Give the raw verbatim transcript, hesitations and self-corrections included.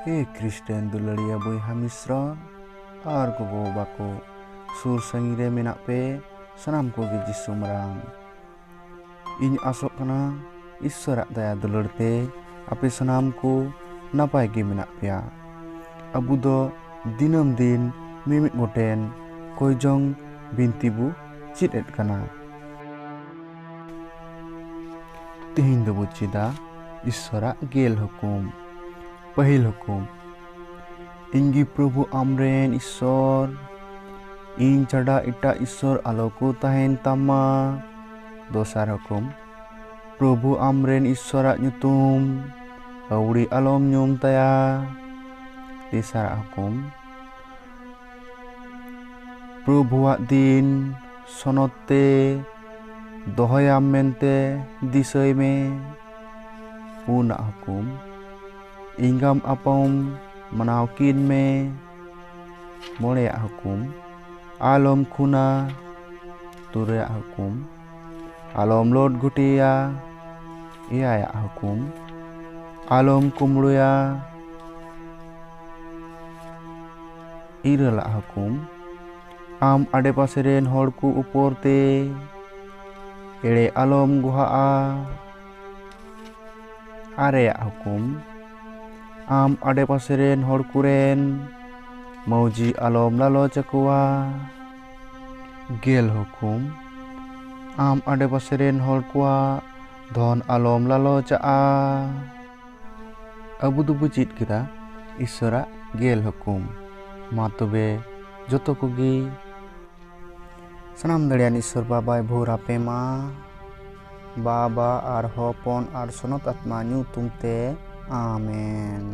ᱮ ᱠᱷᱨᱤᱥᱴᱟᱱ ᱫᱩᱞᱟᱹᱲᱤᱭᱟᱹ ᱵᱚᱭᱦᱟ ᱢᱤᱥᱨᱟ ᱟᱨ ᱜᱚᱜᱚ ᱵᱟᱵᱟ ᱠᱚ, ᱥᱩᱨ ᱥᱟᱺᱜᱤᱧ ᱨᱮ ᱢᱮᱱᱟᱜ ᱯᱮ ᱥᱟᱱᱟᱢ ᱠᱚᱜᱮ ᱡᱤᱥᱩ ᱢᱟᱨᱟᱝ᱾ ᱤᱧ ᱟᱥᱚᱜ ᱠᱟᱱᱟ ᱤᱥᱥᱚᱨᱟᱜ ᱫᱟᱭᱟ ᱫᱩᱞᱟᱹᱲ ᱛᱮ ᱟᱯᱮ ᱥᱟᱱᱟᱢ ᱠᱚ ᱱᱟᱯᱟᱭ ᱜᱮ ᱢᱮᱱᱟᱜ ᱯᱮᱭᱟ᱾ ᱟᱵᱚ ᱫᱚ ᱫᱤᱱᱟᱹᱢ ᱫᱤᱱ ᱢᱤᱢᱤᱫ ᱜᱚᱴᱮᱱ ᱠᱚᱭᱡᱚᱝ ᱵᱤᱱᱛᱤ ᱵᱚ ᱪᱮᱫ ᱮᱫ ᱠᱟᱱᱟ᱾ ᱛᱮᱦᱮᱧ ᱫᱚᱵᱚ ᱪᱮᱫᱟ ᱤᱥᱥᱚᱨᱟᱜ ᱜᱮᱞ ᱦᱩᱠᱩᱢ᱾ ᱯᱟᱹᱦᱤᱞ ᱦᱩᱠᱩᱢ, ᱤᱧ ᱜᱮ ᱯᱨᱚᱵᱷᱩ ᱟᱢᱨᱮᱱ ᱤᱥᱥᱚᱨ, ᱤᱧ ᱪᱷᱟᱰᱟ ᱮᱴᱟᱜ ᱤᱥᱥᱚᱨ ᱟᱞᱚ ᱠᱚ ᱛᱟᱦᱮᱱ ᱛᱟᱢᱟ᱾ ᱫᱚᱥᱟᱨ ᱦᱩᱠᱩᱢ, ᱯᱨᱚᱵᱷᱩ ᱟᱢᱨᱮᱱ ᱤᱥᱥᱚᱨᱟᱜ ᱧᱩᱛᱩᱢ ᱟᱹᱣᱲᱤ ᱟᱞᱚᱢ ᱧᱩᱢ ᱛᱟᱭᱟ᱾ ᱛᱮᱥᱟᱨᱟᱜ ᱦᱩᱠᱩᱢ, ᱯᱨᱚᱵᱷᱩᱣᱟᱜ ᱫᱤᱱ ᱥᱚᱱᱚᱛ ᱛᱮ ᱫᱚᱦᱚᱭᱟᱢ ᱢᱮᱱᱛᱮ ᱫᱤᱥᱟᱹᱭ ᱢᱮ᱾ ᱯᱩᱱᱟᱜ ᱦᱩᱠᱩᱢ, ᱮᱸᱜᱟᱢ ᱟᱯᱟᱢ ᱢᱟᱱᱟᱣ ᱠᱤᱱ ᱢᱮ᱾ ᱢᱚᱬᱮᱭᱟᱜ ᱦᱩᱠᱩᱢ, ᱟᱞᱚᱢ ᱠᱷᱩᱱᱟ᱾ ᱛᱩᱨᱩᱭᱟᱜ ᱦᱩᱠᱩᱢ, ᱟᱞᱚᱢ ᱞᱚᱴ ᱜᱷᱩᱴᱤᱭᱟ᱾ ᱮᱭᱟᱭᱟᱜ ᱦᱩᱠᱩᱢ, ᱟᱞᱚᱢ ᱠᱩᱢᱵᱽᱲᱩᱭᱟ᱾ ᱤᱨᱟᱹᱞᱟᱜ ᱦᱩᱠᱩᱢ, ᱟᱢ ᱟᱰᱮᱯᱟᱥᱮ ᱨᱮᱱ ᱦᱚᱲ ᱠᱚ ᱩᱯᱚᱨ ᱛᱮ ᱮᱲᱮ ᱟᱞᱚᱢ ᱜᱚᱦᱟᱜᱼᱟ᱾ ᱟᱨᱮᱭᱟᱜ ᱦᱩᱠᱩᱢ, ᱟᱢ ᱟᱰᱮᱯᱟᱥᱮ ᱨᱮᱱ ᱦᱚᱲ ᱠᱚᱨᱮᱱ ᱢᱟᱹᱣᱡᱤ ᱟᱞᱚᱢ ᱞᱟᱞᱚᱪ ᱟᱠᱚᱣᱟ᱾ ᱜᱮᱞ ᱦᱩᱠᱩᱢ, ᱟᱢ ᱟᱰᱮᱯᱟᱥᱮ ᱨᱮᱱ ᱦᱚᱲ ᱠᱚᱣᱟᱜ ᱫᱷᱚᱱ ᱟᱞᱚᱢ ᱞᱟᱞᱚᱪᱟᱜᱼᱟ᱾ ᱟᱵᱚ ᱫᱚᱵᱚ ᱪᱮᱫ ᱠᱮᱫᱟ ᱤᱥᱥᱚᱨᱟᱜ ᱜᱮᱞ ᱦᱩᱠᱩᱢ᱾ ᱢᱟ ᱛᱚᱵᱮ ᱡᱚᱛᱚ ᱠᱚᱜᱮ ᱥᱟᱱᱟᱢ ᱫᱟᱲᱮᱭᱟᱱ ᱤᱥᱥᱚᱨ ᱵᱟᱵᱟᱭ ᱵᱷᱳᱨ ᱟᱯᱮ ᱢᱟ, ᱵᱟᱵᱟ ᱟᱨ ᱦᱚᱯᱚᱱ ᱟᱨ ᱥᱚᱱᱚᱛ ᱟᱛᱢᱟ ᱧᱩᱛᱩᱢ ᱛᱮ, ᱟᱢᱮᱱ᱾